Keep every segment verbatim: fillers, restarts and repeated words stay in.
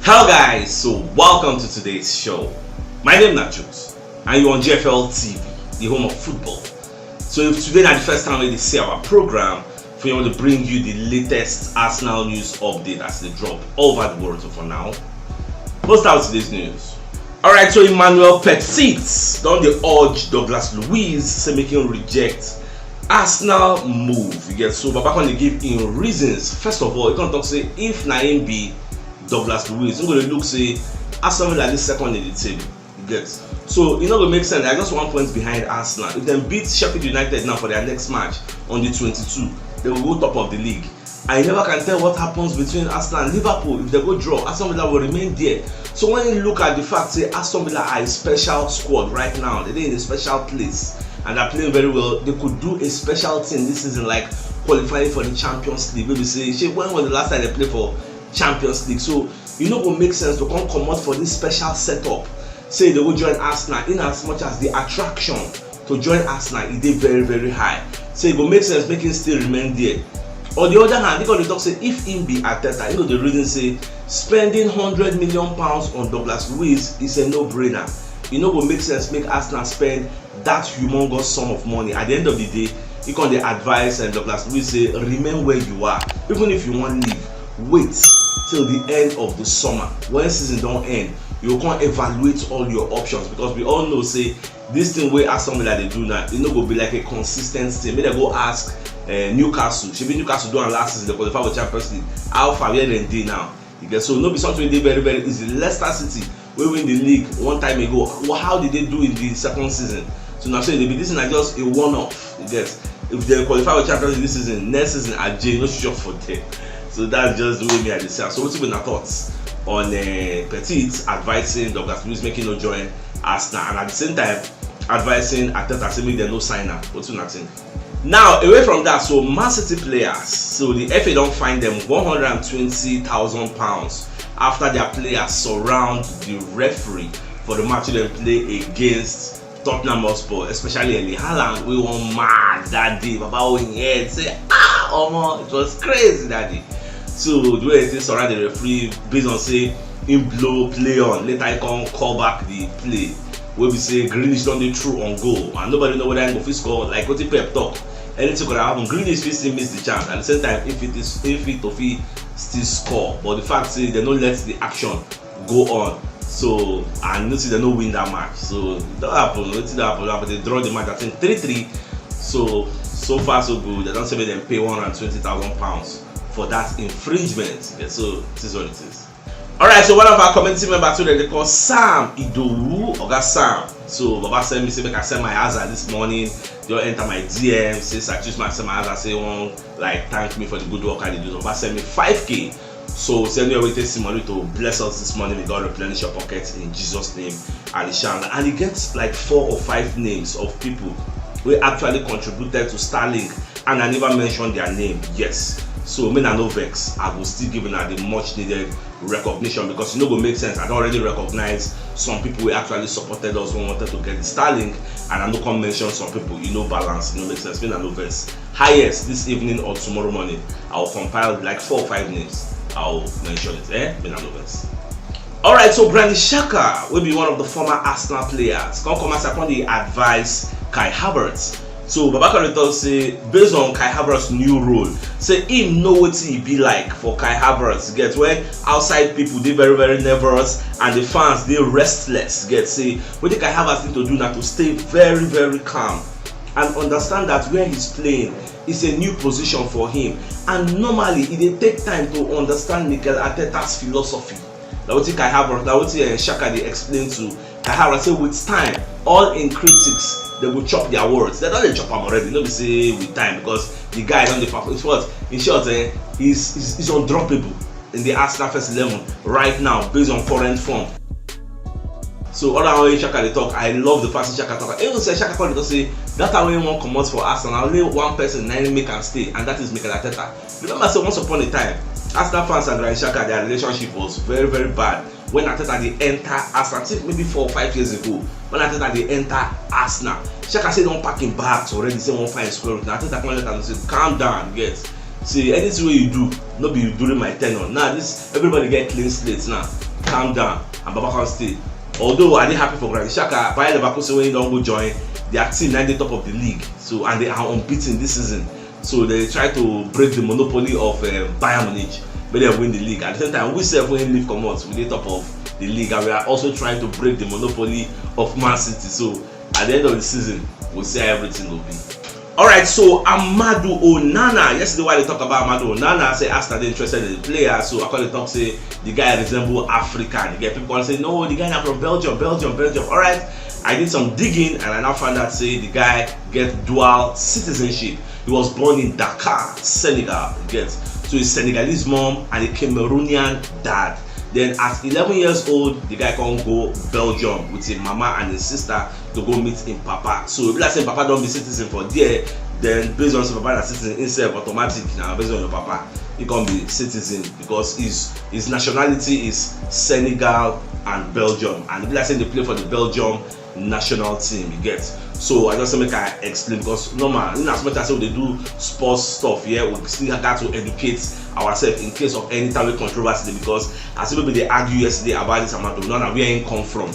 Hello guys, so welcome to today's show. My name na Jules and you're on G F L T V, the home of football. So if today na the first time wey you dey see our program, we want to bring you the latest Arsenal news update as they drop all over the world. So for now, let's start with today's news. Alright, so Emmanuel Petit don dey urge Douglas Luiz say make him reject Arsenal move. You get, so Baba come dey give him reasons. First of all, he come talk say if na him be Douglas Luiz, him go dey look say Aston Villa dey second in the table. You get, so e no go make sense. They are just one point behind Arsenal. If dem beat Sheffield United now for their next match on the twenty-two, they will go top of the league. I never can tell what happens between Arsenal and Liverpool. If they go draw, Aston Villa will remain there. So when you look at the fact say Aston Villa are a special squad right now, they dey in a special place and are playing very well, they could do a special thing this season, like qualifying for the Champions League. Maybe say, shey, when was the last time they played for Champions League? So e no go make sense to come comot for this special setup, say they go join Arsenal, in as much as the attraction to join Arsenal e dey very, very high. So e go make sense make him still remain there. On the other hand, he go dey talk say if him be Arteta, he go dey reason say spending hundred million pounds on Douglas Luiz is a no-brainer. E no go make sense make Arsenal spend that humongous sum of money. At the end of the day, he come dey advise, um, Douglas Luiz say remain where you are. Even if you wan leave, wait till the end of the summer. When season don end, you go come evaluate all your options, because we all know say this thing wey Aston Villa dey do now, e no go be like a consistent thing. Make dem go ask, eh, Newcastle. Shebi Newcastle do am last season, they qualify for Champions League. How far, where dem dey now? You get, so no be something wey dey very, very easy. Leicester City, wey win the league one time ago, wha- how did they do in the second season? So now say they be this thing na just a one-off. You get, if they qualify for Champions League this season, next season Aje no show for them. So that's just the way me I dey see am. So wetin be na thoughts on, uh, Petit advising Douglas Luiz make he no join Arsenal, and at the same time advising Arteta say make dem no sign am? Wetin una think? Now, away from that, so Man City players, so the F A don fine them one hundred and twenty thousand pounds after their players surround the referee for the match dem play against Tottenham Hotspur, especially Erling Haaland, wey wan mad that day. Baba hold him head say, "Ah, omo, it was crazy that day." So the way they surround the referee, based on say him blow play on, later he come call back the play wey be say Grealish don dey through on goal, and nobody know whether he go fit score. Like wetin Pep talk, anything could happen. Grealish fit still miss the chance. At the same time, if it is, if it to fit still score, but the fact say they no let the action go on, so I know say they no win that match. So it don happen. Wetin don happen? Happen. They draw the match, I think, three three. So, so far so good. They don say make dem pay one hundred and twenty thousand pounds for that infringement. Yeah, so it is what it is. Alright, so one of our community members today, they call Sam Idowu, Oga Sam. So Baba send me say make I send my Aza this morning. They all enter my D M, say I choose my, send my Aza, say one, like, thank me for the good work I dey do. So Baba send me five K. So send me everything, see money to bless us this morning. May God replenish your pockets in Jesus' name. And it shall. And he gets like four or five names of people who actually contributed to Starlink, and I never mentioned their name. Yes. So me na no vex. I will still give una the much needed recognition, because e no go make sense. I don already recognize some people who actually supported us, who wanted to get the Starlink, and I no come mention some people. E no balance, e no make sense. Me na no vex. Highest this evening or tomorrow morning, I will compile like four or five names. I will mention it. Eh? Me na no vex. Alright, so Granit Xhaka, wey be one of the former Arsenal players, come come as I come dey advise Kai Havertz. So Baba come dey talk say, based on Kai Havertz new role, say him know wetin e be like for Kai Havertz, get, when outside people dey very, very nervous and the fans dey restless, get, say wetin Kai Havertz need to do na to stay very, very calm and understand that where he's playing is a new position for him, and normally e dey take time to understand Mikel Arteta's philosophy. Na wetin Kai Havertz, na wetin, eh, Xhaka dey explain to Kai Havertz, say with time, all im critics, they go chop their words. They don dey chop am already. No be say with time, because the guy don dey perform. In short, in short, eh, he's, he's, he's undroppable in the Arsenal first eleven right now based on current form. So all that way Xhaka dey talk, I love the fact Xhaka talk. Even say Xhaka come dey talk say that time wey he wan comot for Arsenal, only one person na him make am stay, and that is Mikel Arteta. Remember say once upon a time, Arsenal fans and Granit Xhaka, their relationship was very, very bad when Arteta dey enter Arsenal. I think maybe four or five years ago, when Arteta dey enter Arsenal, Xhaka say don pack him bags already, say wan find square root. Na Arteta come let am know say, "Calm down, get. See, anything wey you do, no be during my tenure." Now this, everybody get clean slate now. calm down and Baba come stay. Although I dey happy for Granit Xhaka, Bayer Leverkusen wey don go join, their team na dey top of the league, so, and they are unbeaten this season. So they try to break the monopoly of uh, Bayern Munich, make dem win the league. At the same time, we sef wey leave comot, we dey top of the league, and we are also trying to break the monopoly of Man City. So at the end of the season, we'll see how everything will be. Alright, so Amadou Onana, yesterday while they talk about Amadou Onana, say Arsenal dey interested in the player, so I call the talk say the guy resemble African. You get people say, no, the guy na from Belgium, Belgium, Belgium. Alright, I did some digging and I now found out say the guy get dual citizenship. He was born in Dakar, Senegal, you get. So he's Senegalese mom and a Cameroonian dad. Then at eleven years old, the guy can go Belgium with his mama and his sister to go meet him papa. So if like say papa don't be citizen for there, then based on say papa na citizen himself, automatic now based on your papa, he can be citizen because his his nationality is Senegal and Belgium. And if like say they play for the Belgium national team, you get. So I just make I explain because normal, in as much as we dey do sports stuff here, we still got to educate ourselves in case of any type of controversy, because as people dey argue yesterday about this Amadou Onana, where he come from.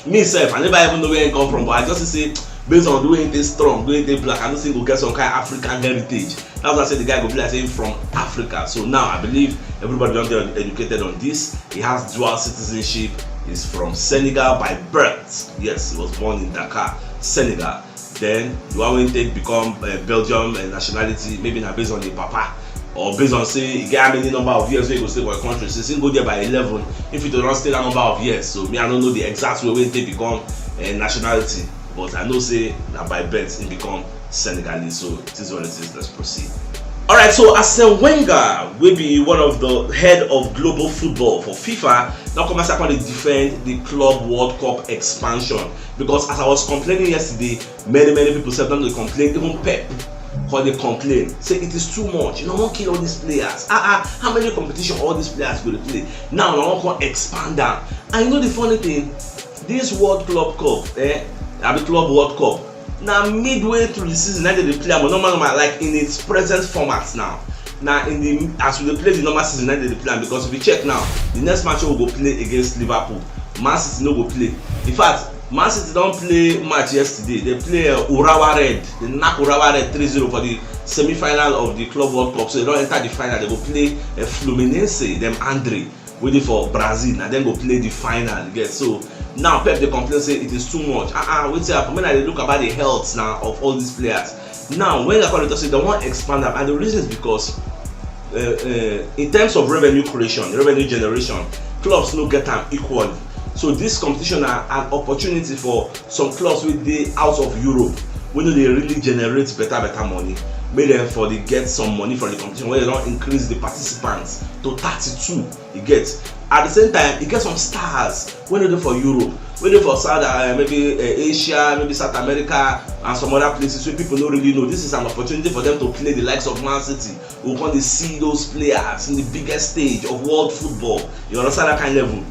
Me sef, I never even know where he come from, but I just say, based on the way he dey strong, the way he dey black, I don't think we get some kind of African heritage. That's why I say the guy go be like say from Africa. So now I believe everybody don get educated on this. He has dual citizenship. He's from Senegal by birth. Yes, he was born in Dakar, Senegal. Then the one wey take become uh, Belgium uh, nationality, maybe na based on the papa, or based on say e get how many number of years wey e go stay for the country. Since he go there by eleven, if he don stay that number of years, so me I no know the exact way wey take become uh, nationality, but I know say na by birth he become Senegalese. So it is what it is. Let's proceed. Alright, so Arsene Wenger, wey be one of the head of global football for FIFA, now come as I come dey defend the Club World Cup expansion, because as I was complaining yesterday, many many people sef don dey complain, even Pep come dey complain say it is too much. You know, wan kill all these players. Ah ah, how many competition all these players go dey play? Now I wan come expand am. And you know the funny thing, this World Club Cup, eh, abi Club World Cup, na midway through the season na dey dey play am, but normal normal, like, in its present format now, na in the as we dey play the normal season na dey dey play am, because if you check now, the next match wey we go play against Liverpool, Man City no go play. In fact, Man City don play match yesterday. They play uh, Urawa Red. They knock Urawa Red three zero for the semi-final of the Club World Cup. So they don enter the final. They go play uh, Fluminense, dem Andre, wey dey for Brazil. Na dem go play the final. You get. So now Pep dey complain say it is too much. Ah ah, wetin happen? When I dey look about the health now of all these players, now when I come dey talk say they wan expand am, and the reason is because uh, uh, in terms of revenue creation, revenue generation, clubs no get am equally. So this competition na an opportunity for some clubs wey dey out of Europe, wey no dey really generate better better money, make dem for dey get some money from the competition, wey dem don increase the participants to thirty-two. You get. At the same time, e get some stars wey no dey for Europe, wey dey for South, uh, maybe uh, Asia, maybe South America, and some other places wey people no really know. This is an opportunity for them to play the likes of Man City. We come dey see those players in the biggest stage of world football. You understand that kind of level.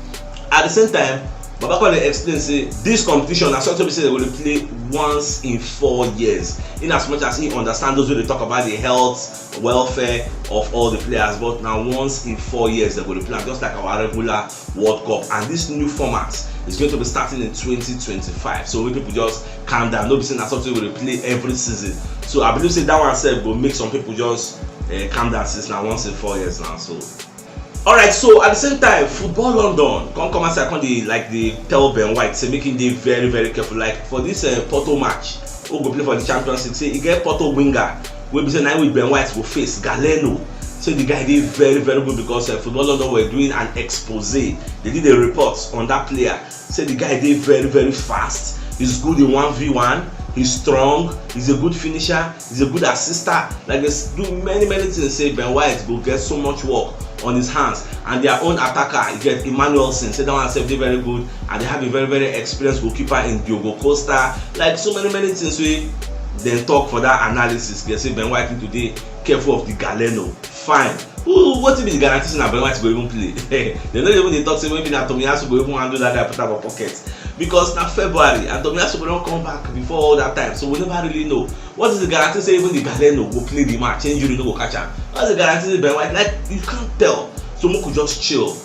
At the same time, Baba come dey explain say this competition na something wey be say dem go dey play once in four years. In as much as he understand those wey dey talk about the health, welfare of all the players, but na once in four years dem go dey play am, just like our regular World Cup. And this new format is going to be starting in twenty twenty-five. So we people just calm down. No be say na something we dey play every season. So I believe say that one sef go make some people just uh, calm down, since na once in four years now. So alright, so at the same time, Football London come come outside, come dey like dey tell Ben White say make him dey very very careful. Like for this uh, Porto match, who go play for the Champions League, say e get Porto winger wey be say na him with Ben White go face, Galeno. Say the guy dey very very good because uh, Football London were doing an expose. They did a report on that player. Say the guy dey very very fast. He's good in one v one. He's strong. He's a good finisher. He's a good assister. Like they do many many things. Say Ben White go get so much work on his hands. And their own attacker, you get Emmanuelson. Say that one sef dey very good. And they have a very very experienced goalkeeper in Diogo Costa. Like so many many things wey dem talk for that analysis. They say Ben White need to dey careful of the Galeno. Fine. Who, wetin be the guarantee say na Ben White go even play? Dem no even dey talk say maybe na Tomiyasu go even handle that guy, put am for pocket, because na February and Tomiyasu go don come back before all that time, so we never really know. What is the guarantee say even the Galeno go play the match, injury no go catch am? What's the guarantee say Ben White, like, you can't tell. So make we just chill.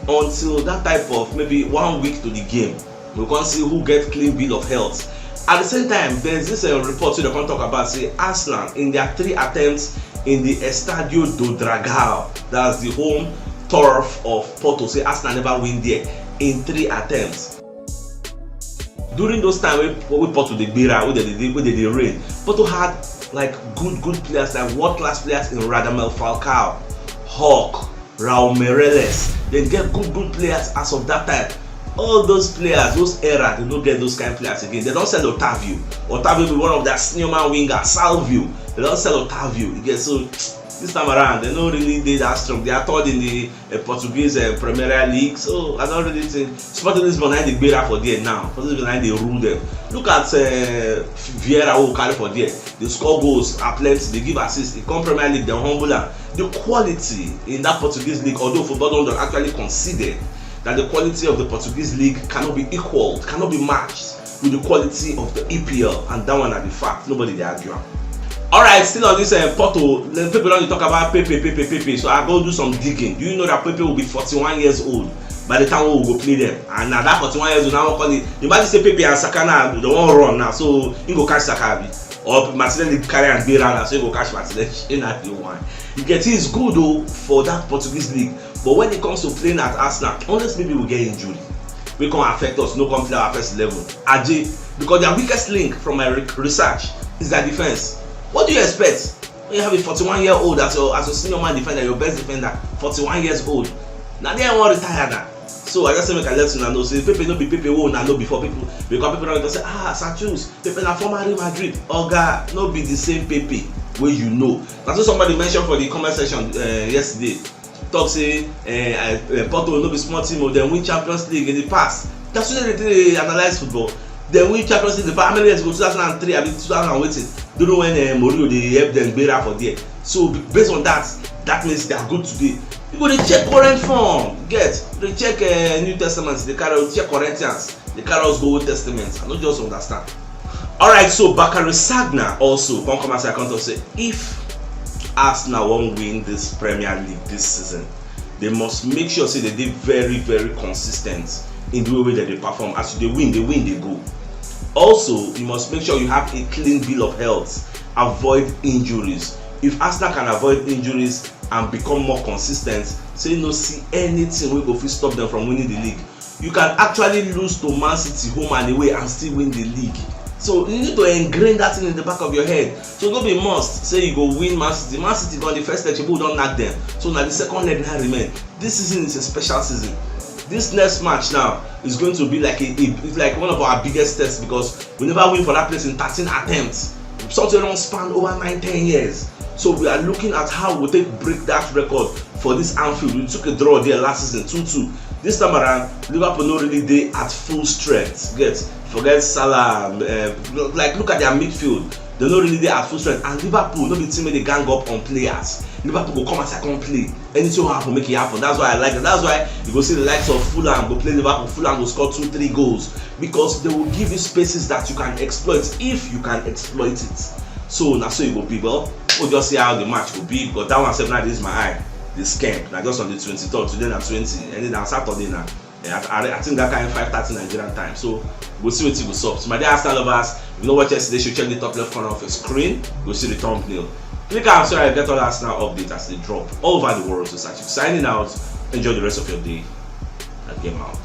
until that type of maybe one week to the game, we can see who get clean bill of health. At the same time, there's this uh, report wey dem come talk about say Arsenal, in their three attempts in the Estadio do Dragão, that's the home turf of Porto, say Arsenal never win there in three attempts. During those time wey wey Porto dey gbera, wey dem dey wey dem dey reign, Porto had like good good players, like world class players in Radamel Falcao, Hawk, Raul Meireles. Dem get good good players as of that time. All those players, those era, dem no get those kind players again. Dem don sell Otavio. Otavio be one of their senior man winger, Salvio. Dem don sell Otavio. You get, so this time around, dem no really dey that strong. They are third in the uh, Portuguese uh, Premier League. So I don't really think Sporting Lisbon na dey gbera for there now. Sporting Lisbon na dey rule them. Look at uh, Vieira wey we carry for there. Dey score goals, are plenty. Dey give assists. E come Premier League, dem humble am. The quality in that Portuguese league, although Football London actually conceded that the quality of the Portuguese league cannot be equaled, cannot be matched with the quality of the E P L, and that one na the fact. Nobody dey argue am. Alright, still on this uh, Porto, then people don dey talk about Pepe, Pepe, Pepe. So I go do some digging. Do you know that Pepe will be forty-one years old by the time we go play them? And na that forty-one years old now, we call it. Imagine say Pepe and Saka now, dem wan run now, so he go catch Saka abi? Or Martinelli carry am gbera now, so he go catch Martinelli? Shey na the one. You get, he's good o for that Portuguese league, but when it comes to playing at Arsenal, unless maybe we get injury wey come affect us, no come play our first eleven. Aje, because their weakest link from my re- research is their defense. What do you expect when you have a forty-one year old as your as your senior man defender, your best defender, forty-one years old? Na there I wan retire na. So I just say make I let una know say Pepe no be Pepe wey una know before. People, because people don say, ah, Sir Choose, Pepe na former Real Madrid. Oga, no be the same Pepe wey you know. Na so somebody mention for the comment section uh, yesterday. Talk say uh, uh, Porto no be small team o, dem win Champions League in the past. Na so dem dey analyse football. Dem win Champions League the past, how many years ago? Two thousand and three abi two thousand and wetin? During when uh, Mourinho dey help dem gbera for there. So based on that, that means they are good today. You go dey check current form, get dey check uh, New Testament, dey carry check Corinthians, dey carry us go Old Testament. I no just understand. Alright, so Bakary Sagna also come come as I come talk say if Arsenal wan win this Premier League this season, they must make sure say they dey very very consistent in the way wey dem dey perform. As you dey win, dey win, dey go. Also, you must make sure you have a clean bill of health, avoid injuries. If Arsenal can avoid injuries and become more consistent, say no see anything wey go fit stop them from winning the league. You can actually lose to Man City home and away and still win the league. So you need to ingrain that thing in the back of your head. So no be must say you go win Man City. Man City go on the first leg, shebi we don knack them. So na the second leg na remain. This season is a special season. This next match now is going to be like a, a it's like one of our biggest tests because we never win for that place in thirteen attempts. Something wey don span over nine, ten years. So we are looking at how we take break that record for this Anfield. We took a draw there last season, two two. This time around, Liverpool no really dey at full strength. Get, forget Salah, uh, like look at their midfield. They no really dey at full strength, and Liverpool no be team wey dey gang up on players. Liverpool go come as I come play. Anything wey happen, make e happen. That's why I like them. That's why you go see the likes of Fulham go play Liverpool. Fulham go score two, three goals because they will give you spaces that you can exploit if you can exploit it. So na so e go be. Well, we'll just see how the match go be because that one sef now dey my eye. This camp na just on the twenty-third. Today na twenty, and then na Saturday na. Yeah, I, I, I think that kind five thirty Nigerian time. So we'll see wetin go sup. So my dear Arsenal lovers, if you no watch yesterday show, check the top left corner of your screen. You'll see the thumbnail. Click am so I get all Arsenal updates as they drop all over the world. So such signing out. Enjoy the rest of your day. And game out.